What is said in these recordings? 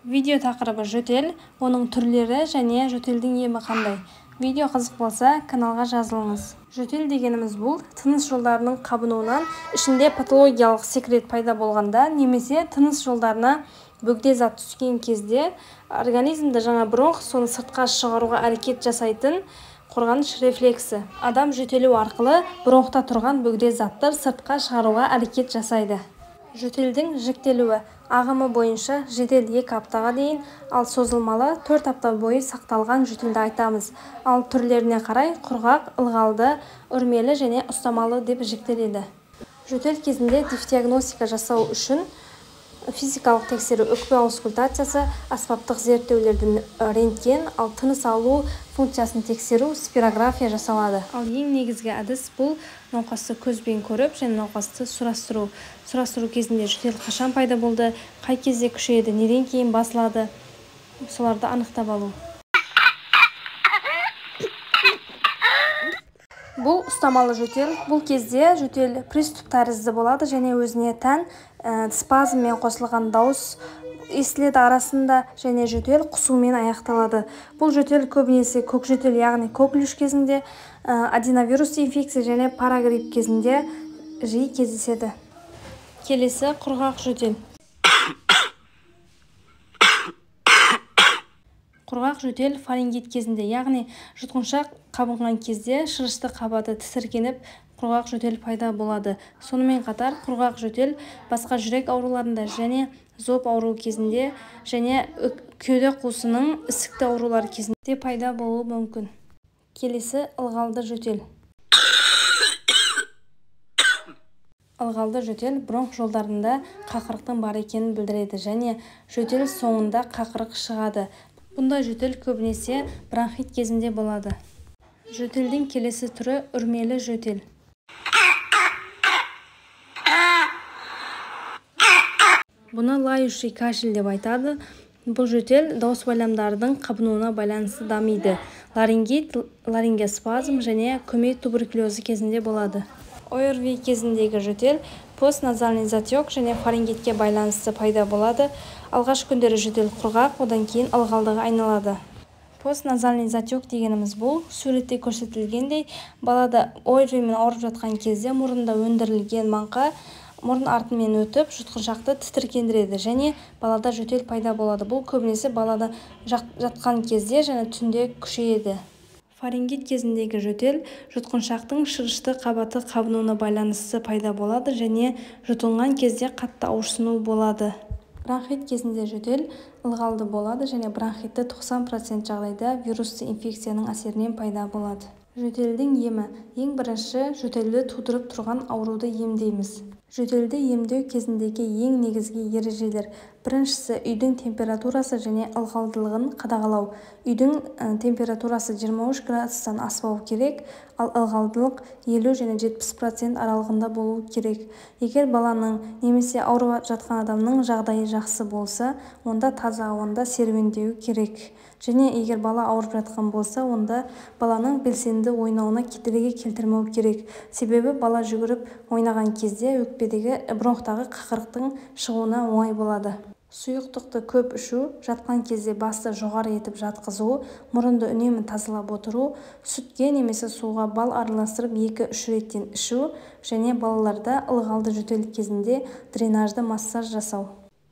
Видео тақырыбы жөтел, оның түрлері және жөтелдің емі қандай. Видео қызық болса, каналға жазылыңыз. Жөтел дегеніміз бұл тыныс жолдарының қабынуынан ішінде патологиялық секрет пайда болғанда немесе тыныс жолдарына бөгде зат түскен кезде организмді жаңа бронх соны сыртқа шығаруға әрекет жасайтын қорғаныш рефлексі. Адам жөтелу арқылы бронхта тұрған бөгде затты сыртқа шығаруға әрекет жасайды. Жөтелдің жіктелуі ағымы бойынша жедел 2 аптаға дейін, ал созылмалы 4 апта бойы сақталған жөтелді айтамыз. Ал түрлеріне қарай құрғақ, ылғалды, үрмелі және ұстамалы деп жіктеледі. Жөтел кезінде диагностика жасау үшін физикалық тексеру, өкпе аускультациясы, аспаптық зерттеулердің рентген, ал тыныс алу функциясын тексеру, спирография жасалады. Ал ең негізгі әдіс бұл науқасты көзбен көріп және науқасты сұрастыру. Сұрастыру кезінде жөтел қашан пайда болды, қай кезде күшейеді, неден кейін басылады, соларды анықтап алу. Бұл ұстамалы жөтел. Бұл кезде жөтел приступ тәрізді болады және өзіне тән спазммен қосылған дауыс естіледі арасында және жөтел құсумен аяқталады. Бұл жөтел көбінесе көк жөтел, яғни коклюш кезінде, аденовирус инфекция және парагрипп кезінде жиі кездеседі. Келесі құрғақ жөтел. Құрғақ жөтел фарингит кезінде, яғни жұтқыншақ қабынған кезде шырышты қабаты тітіркеніп, құрғақ жөтел пайда болады. Сонымен қатар құрғақ жөтел басқа жүрек ауруларында және зоб ауруы кезінде және кеуде қуысының ісікті аурулары кезінде пайда болуы мүмкін. Келесі ылғалды жөтел. Ылғалды жөтел бронх жолдарында қақырықтың бар екенін білдіреді және жөтел соңында қақырық шығады. Бұндай жөтел көбінесе бронхит кезінде болады. Жөтелдің келесі түрі үрмелі жөтел. Бұны лающий кашель деп айтады. Бұл жөтел дауыс байламдарының қабынуына байланысты дамиды. Ларингит, ларингоспазм және көмей туберкулезі кезінде болады. ОРВИ кезіндегі жөтел постназальный затек және фарингитке байланысты пайда болады. Алғаш күндері жөтел құрғақ, одан кейін ылғалдыға айналады. Постназальный затек дегеніміз бұл суретте көрсетілгендей, балада ОРВИ-мен ауырып жатқан кезде мұрында өндірілген маңқа мұрын артымен өтіп, жұтқыншақты тітіркендіреді және балада жөтел пайда болады. Бұл көбінесе балада жатқан кезде және түнде күшейеді. Фарингит кезіндегі жөтел жұтқыншақтың шырышты қабаты қабынуына байланысты пайда болады және жұтынған кезде қатты ауырсыну болады. Бронхит кезінде жөтел ылғалды болады және бронхитті 90% жағдайда вирусты инфекцияның әсерінен пайда болады. Жөтелдің емі. Ең бірінші жөтелді тудырып тұрған ауруды емдейміз. Жөтелді емдеу кезіндегі ең негізгі ережелер. Біріншісі, үйдің температурасы және ылғалдылығын қадағалау. Үйдің температурасы 23 градустан аспау керек, ал ылғалдылық 50 және 70% аралығында болу керек. Егер баланың немесе ауырып жатқан адамның жағдайы жақсы болса, онда таза ауада серуендеу керек. Және егер бала ауырып жатқан болса, онда баланың белсенді ойнауына кедергі келтірмеу керек. Себебі бала жүгіріп ойнаған кезде өкпедегі бронхтағы қақырықтың шығуына оңай болады. Сұйықтықты көп ішу, жатқан кезде басты жоғары етіп жатқызу, мұрынды үнемі тазалап отыру, сүтке немесе суға бал араластырып 2-3 реттен ішу және балаларда ылғалды жөтел кезінде дренажды массаж жасау.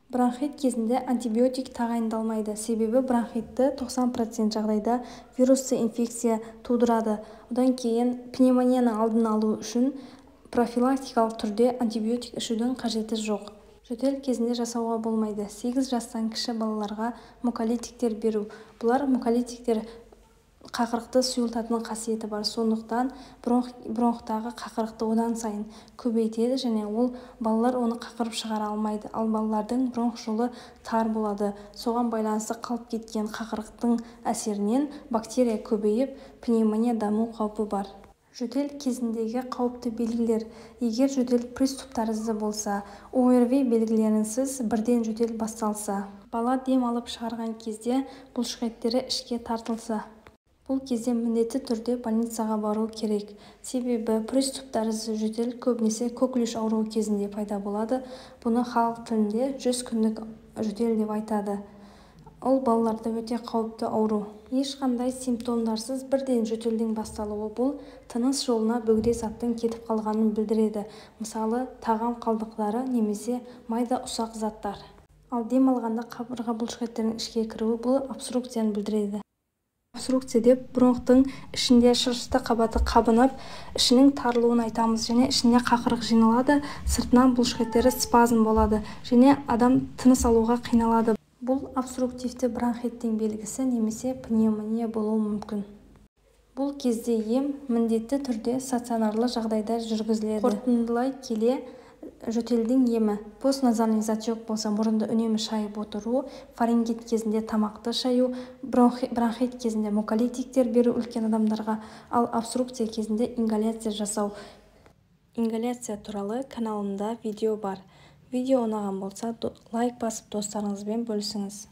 Бронхит кезінде антибиотик тағайындалмайды, себебі бронхитті 90% жағдайда вирусты инфекция тудырады. Одан кейін пневмонияның алдын алу үшін профилактикалық түрде антибиотик ішудің қажеті жоқ. Жөтел кезінде жасауға болмайды. 8 жастан кіші балаларға муколитиктер беру. Бұлар муколитиктер қақырықты сұйылтатын қасиеті бар. Сондықтан бронхтағы қақырықты одан сайын көбейтеді және ол балалар оны қақырып шығара алмайды. Ал балалардың бронх жолы тар болады. Соған байланысты қалып кеткен қақырықтың әсерінен бактерия көбейіп, пневмония даму қаупі бар. Жөтел кезіндегі қауіпті белгілер. Егер жөтел приступ тәрізді болса, ОРВИ белгілерінсіз бірден жөтел басталса, бала дем алып шығарған кезде бұлшықеттері ішке тартылса, бұл кезде міндетті түрде больницаға бару керек. Себебі приступ тәрізді жөтел көбінесе коклюш ауруы кезінде пайда болады. Бұны халық тілінде 100 күндік жөтел деп айтады. Ол балаларда өте қауіпті ауру. Ешқандай симптомдарсыз бірден жөтелдің басталуы бұл тыныс жолына бөгде заттың кетіп қалғанын білдіреді, мысалы, тағам қалдықтары немесе майда ұсақ заттар. Ал дем алғанда қабырға бұлшықеттерінің ішке кіруі бұл обструкцияны білдіреді. Обструкция деп бронхтың ішінде шырышты қабаты қабынып, ішінің тарылуын айтамыз және ішінде қақырық жиналады, сыртынан бұлшықеттері спазм болады және адам тыныс алуға қиналады. Бұл обструктивті бронхиттің белгісі немесе пневмония болуы мүмкін. Бұл кезде ем міндетті түрде стационарлы жағдайда жүргізіледі. Қорытындылай келе, жөтелдің емі: постназальный затек болса, мұрынды үнемі шайып отыру, фарингит кезінде тамақты шаю, бронхит кезінде муколитиктер беру үлкен адамдарға, ал обструкция кезінде ингаляция жасау. Ингаляция туралы каналымда видео бар. Видео ұнаған болса, лайк басып, достарыңызбен бөлісіңіз.